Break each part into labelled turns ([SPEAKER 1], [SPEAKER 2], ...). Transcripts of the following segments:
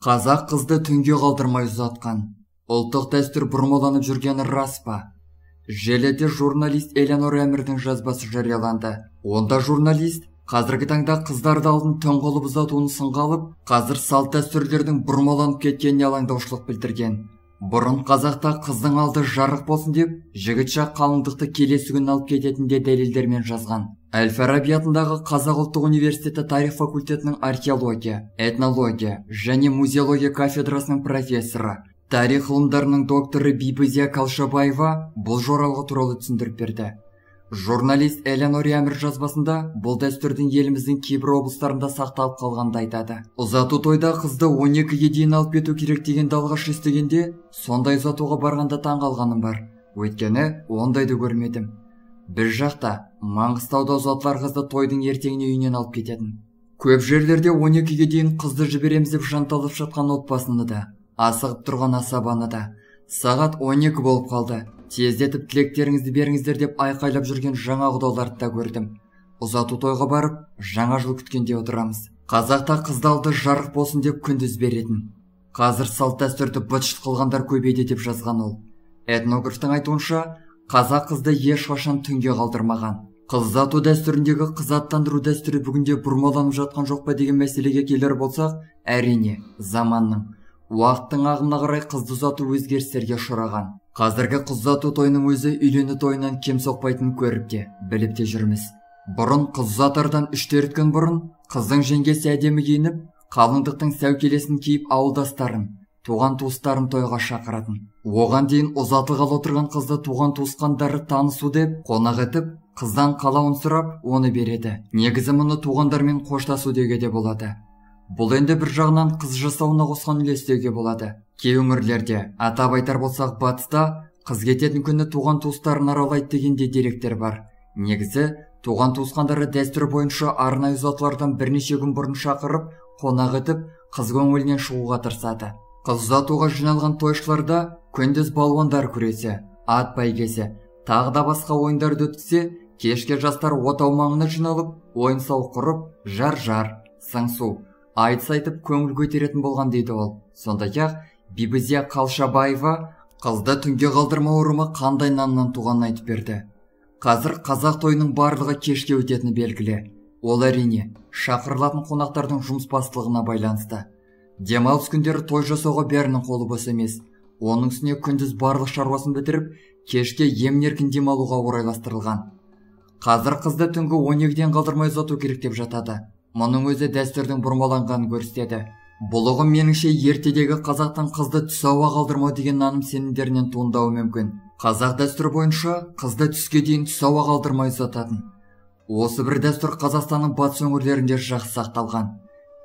[SPEAKER 1] Қазақ қызды түнге қалдырмай ұзатқан. Ұлттық дәстүр бұрмаланып жүргені рас па? Желіде журналист Элеонор Әмірдің жазбасы жарияланды. Онда журналист қазіргі таңда қыздарды алдын түн қылып ұзатуын сынға алып, қазір салт дәстүрлердің бұрмаланып кеткеніне алаңдаушылық білдірген. Бұрын қазақта қыздың алды жарық болсын деп, жігіт жақ қалыңдықты келесі күні алып кететін де дәлелдермен жазған. Әл-Фараби атындағы Қазақ ұлттық университеті тарих факультетінің археология, этнология және музеология кафедрасының профессоры, тарих ғылымдарының докторы Бибізия Қалшабаева бұл жоралғы туралы түсіндіріп берді. Журналист Элеонор Әмір жазбасында бұл дәстүрдің еліміздің кейбір облыстарында сақталып қалғанын айтады. Ұзату тойда қызды 12-ге дейін алып кету керек дегенді алғаш естігенде, сондай ұзатуға барғанда таң қалғаным бар. Өйткені ондайды көрмедім. Бір жақта Маңғыстауда ұзатылар қызды тойдың ертеңіне үйінен алып кететін. Көп жерлерде 12-ге дейін қызды жібереміз деп жанталып жатқан отбасыны да, асығып тұрған асабаны да. Сағат 12 болып қалды. Тездетіп тілектеріңізді беріңіздер деп айқайлап жүрген жаңа құдаларды да көрдім. Ұзату тойға барып, жаңа жыл күткенде отырамыз. Қазақта қызды алды жарық болсын деп күндіз беретін. Қазір салт дәстүрді быт-шыт қылғандар көбейді деп жазған ол. Этнографтың айтуынша, қазақ қызды ешқашан түнге қалдырмаған. Қыз ұзату дәстүріндегі қыз аттандыру дәстүрі бүгінде бұрмаланып жатқан жоқ па деген мәселеге келер болсақ, әрине, заманның, уақыттың ағымына қарай қызды ұзату өзгерістерге ұшыраған. Қазіргі қыз ұзату тойының өзі үйлену тойынан кем соқпайтынын көріп те, біліп те жүрміз. Бұрын қыз ұзатардан 3-4 күн бұрын қыздың жеңгесі әдемі киініп, қалыңдықтың сәукелесін киіп ауылдастарын, туған туыстарын тойға шақыратын. Оған дейін ұзатылғалы отырған қызды туған туысқандары танысу деп, қонақ етіп, қыздан қалауын сұрап, оны береді. Негізі мұны туғандармен қоштасу деуге де болады. Бұл енді бір жағынан қыз жасауына қосқан үлес деуге болады. Кей өңірлерде, атап айтар болсақ батыста, қыз кететін күні туған туыстарын аралайды деген де деректер бар. Негізі, туған туысқандары дәстүр бойынша арнайы ұзатылардан бірнеше күн бұрын шақырып, қонақ етіп, қыз көңілінен шығуға тырысады. Қыз ұзатуға жиналған тойшыларда күндіз балуандар күресі, ат бәйгесі, тағы да басқа ойындарды өткізсе, кешке жастар отау маңына жиналып, ойын-сауық құрып, жар-жар, сыңсу, айтыс айтып көңіл көтеретін болған дейді ол. Сондай-ақ Бибізия Қалшабаева қызды түнге қалдырмау ырымы қандай наннан туғанын айтып берді. Қазір қазақ тойының барлығы кешке өтетіні белгілі. Ол әрине шақырылатын қонақтардың жұмысбастылығына байланысты. Демалыс күндері той жасауға бәрінің қолы бос емес. Оның үстіне күндіз барлық шаруасын бітіріп, кешке емін-еркін демалуға орайластырылған. Қазір қызды түнгі 12-ден қалдырмай ұзату керек деп жатады. Мұның өзі дәстүрдің бұрмаланғанын көрсетеді. Бұл ұғым меніңше ертедегі қазақтың қызды түс ауа қалдырмау деген наным сенімдерінен туындауы мүмкін. Қазақ дәстүрі бойынша қызды түске дейін түс ауа қалдырмай ұзататын. Осы бір дәстүр Қазақстанның батыс өңірлерінде жақсы сақталған.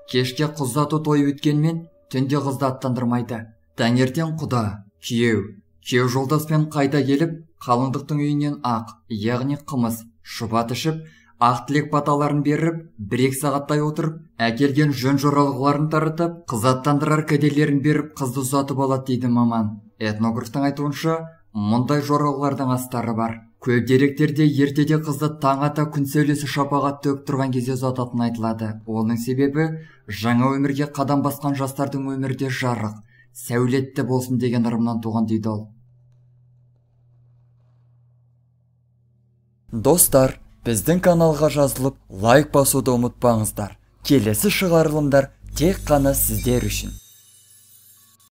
[SPEAKER 1] Кешке қыз ұзату тойы өткенмен түнде қызды аттандырмайды. Таңертең құда, күйеу, күйеу жолдаспен қайта келіп, қалыңдықтың үйінен ақ, яғни қымыз, шұбат ішіп, ақ тілек баталарын беріп, 1-2 сағаттай отырып, әкелген жөн жоралғыларын таратып, қыз аттандырар кәделерін беріп, қызды ұзатып алады дейді маман. Этнографтың айтуынша, мұндай жоралғылардың астары бар. Көп деректерде ертеде қызды таң ата күн сәулесі шапағат төгіп тұрған кезде ұзататыны айтылады. Оның себебі жаңа өмірге қадам басқан жастардың өмірде жарық, сәулетті болсын деген ырымнан туған дейді ол. Достар, біздің каналға жазылып, лайк басуды ұмытпаңыздар. Келесі шығарылымдар тек қана сіздер үшін.